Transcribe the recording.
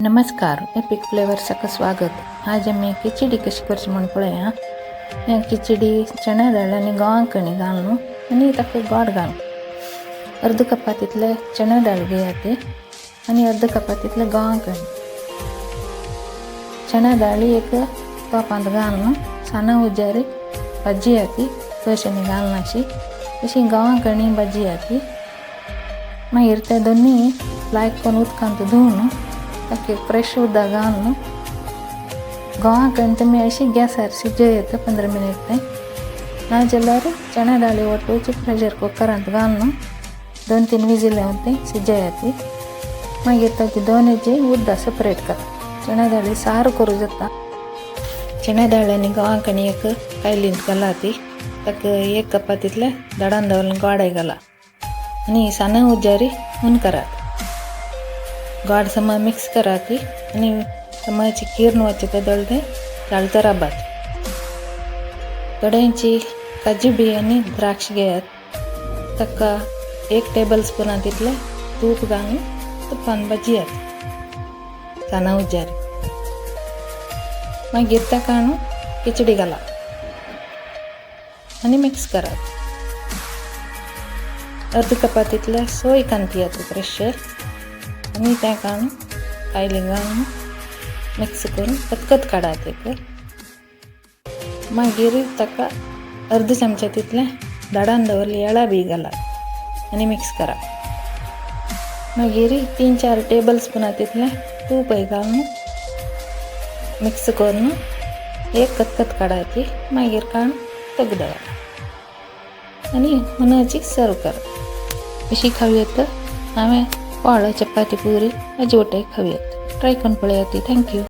नमस्कार, एपिक फ्लेवर्साक स्वागत. आज आमी खिचडी कशी करची म्हूण पळया. हे खिचडी चण्या दाळ आनी गंवा कणी घालून आनी ताका गोड घालून. अर्द कपा तितले चण्या दाळ घेयात आनी अर्द कपा तितले गंवा कणी. चण्या दाळी एक तोपांत घालून साना उज्यार भाजयात, कशांनी घालनाशी तशी गंवा कणी भाजयात. मागीर ते दोन्ही लायक करून उदकांत धुवन ताका फ्रेश उदक घालून गंवा कणी तुमी अशी गॅसार शिजयत 15 मिनट ते, नाजाल्यार चण्या दाळी वटूची प्रेशर कुकरांत घालून 2-3 विजील येवन ते शिजयात. मागीर ताची दोनीची उदक सेपरेट करा. चण्या दाळी सार करूं जाता. चण्या दाळ आनी गंवा कणी एक कायलींत घाला. ती ताका एक कपा तितले दडान दवरून गोडे घाला आनी साना उज्यार हून करात. गोड समा मिक्स करात आनी समाची किर्ण वचता तेदोळ तें चाळत राबात. थोड्यांची काजू बी आनी द्राक्ष घेयात. ताका 1 टेबल स्पुना तितलें तूप घालून तुपान भाजयात साना उज्यार. मागीर ताका न्हू खिचडी घाला आनी मिक्स करात. अर्द कपा तितले सोय कांतयात फ्रेश आनी ताका न्हू कायली घालून मिक्स करून कतकत काडात एक. मागीर ताका अर्द चमचा तितलें दाडान दवरलें येळा बी घालात आनी मिक्स करा. मागीर 3-4 टेबल स्पुना तितलें तूपय घालून मिक्स करून एक कतकत काडाची. मागीर काण तग दवरा आनी हुनाची सर्व करा. अशी खावयत हांवें फळ, चपाती, पुरी हाजी वटेक खावयत. ट्राय करून पळयात. Thank you.